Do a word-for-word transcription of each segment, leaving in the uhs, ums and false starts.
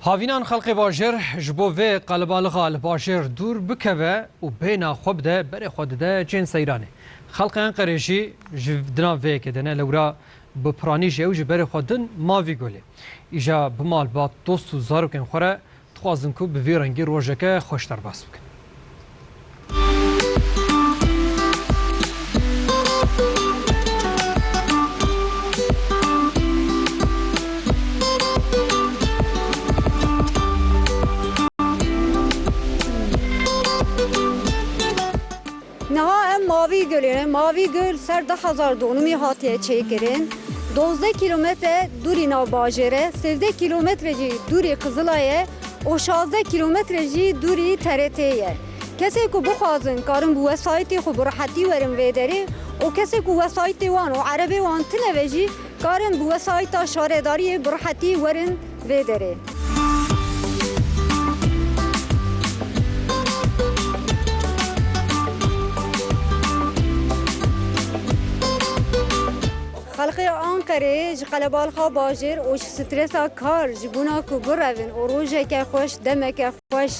Havînan xelkê bajêr ji bo vê qelebalixa li bajêr dûr bikeve û bêhna xwe bide, berê xwe dide cihên seyranê. Xelkê Enqerê jî ji di nav vê yekê de ne, lewra bi piranî jî ew ji berê xwe din Mavî Gulê. Îja bi malbat, dost û zarokên xwe re dixwazin ku bi vî rengî rojeke xweş derbas bikin. Niha em Mavî Gulê ne. Mavî Gul ser du hezar û nehê hatiye çêkirin. Dozdeh kîlometre dûrî nav bajêr e, sêzdeh kîlometre jî dûrî Qizilay e û şazdeh kîlometre jî dûrî T R T ye. Kesê ku bixwazin, karin bi wesayîtê xwe bi rihetî werin vê derê û kesê ku wesayîtê wan û erebê wan tine ve jî, karin bi wesayîta şaredariyê bi rihetî werin vê derê. Xelkê Anqerê ji qelebalixa bajêr û ji stresa kar, ji bona ku birevin û rojeke xweş, demeke xweş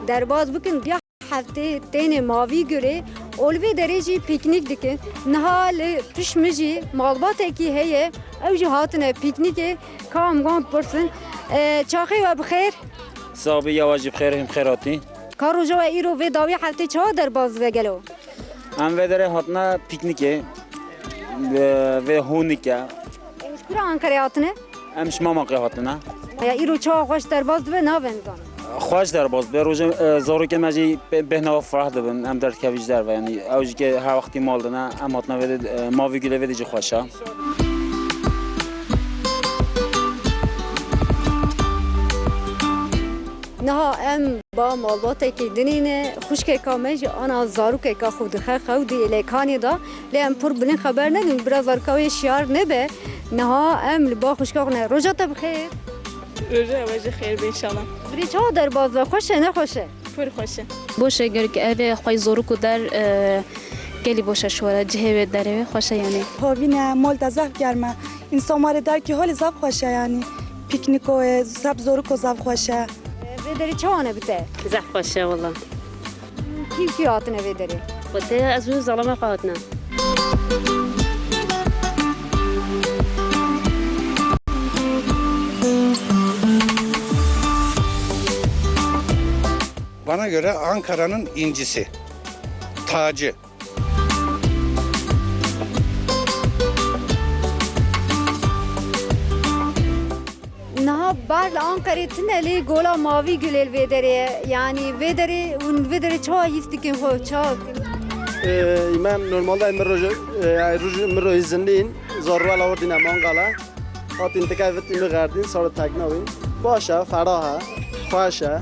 derbas bikin, heftê têne Mavî Gulê û li vê derê jî pîknîk dikin. Niha li pişt min jî malbatekî heye, ew jî hatine pîknîkê, ka em wan bipirsin. E, çaxê we bi xêr. Sax bî, ya we jî bi xêr, hûn bi xêr hatî. Ka roja we îro vê dawî heftê çawa derbas dibe gelo? Em vê derê hatine pîknîkê, e, vê hûnike. Ji kura Anqerê hatine? Em ji Mamaqê hatine. Ya îro çawa xweş derbas dibe, navê nizanim. Xweş derbas dibe. Roja, e, zarokên me jî bê-, bêhna ferah dibin. Em derdikevin ji derve. Yanî ew jî ke her wextî mal dine. Em hatine vê de, e, Mavî Gulê vê de jî xweş e. Niha em ba malbatekî dinê ne. Xwişkeka me jî ana zarokeka xwe dixe xew di yêlekanê de. Lê em pir bilind xeber nedin, bira zarka wê şiyar nebe. Niha em li ba xwişka xwe ne. Roja te bi xêr. Roja we jî xêr be înşallah. Birê çawa derbas be? Xweş e, ne xweş e? Pir xweş e. Boş e, gerek ev ê xwey zorûk û der, e, gelî boş e şwara, cihê wê derê wê xweş e yanî. Havîn e, mal te zehf germ e. Însan warê derkî holê zehf xweş e yanî. Pîknîko ye, seb zorûko zehf xweş e. Vê derê çawa ne bi te? Zehf xweş e wela. Kî kî hatine vê derê? Xwedê ez û zalama xwe hatine. Bana göre Ankara'nın incisi, tacı. Niha ber li Anqerê tune lê gola Mavî Gulê li vê derê ye. Yanî vê derê, hûn vê derê çawa hîs dikin xwe? Çawa? Ee, me normalde min roj, e, yani roj, min roj izin değil. Zorba la ordine mangala. Hatin tika vitî mi gerdin, sarı teknavî. Baş e, ferah e, xweş e.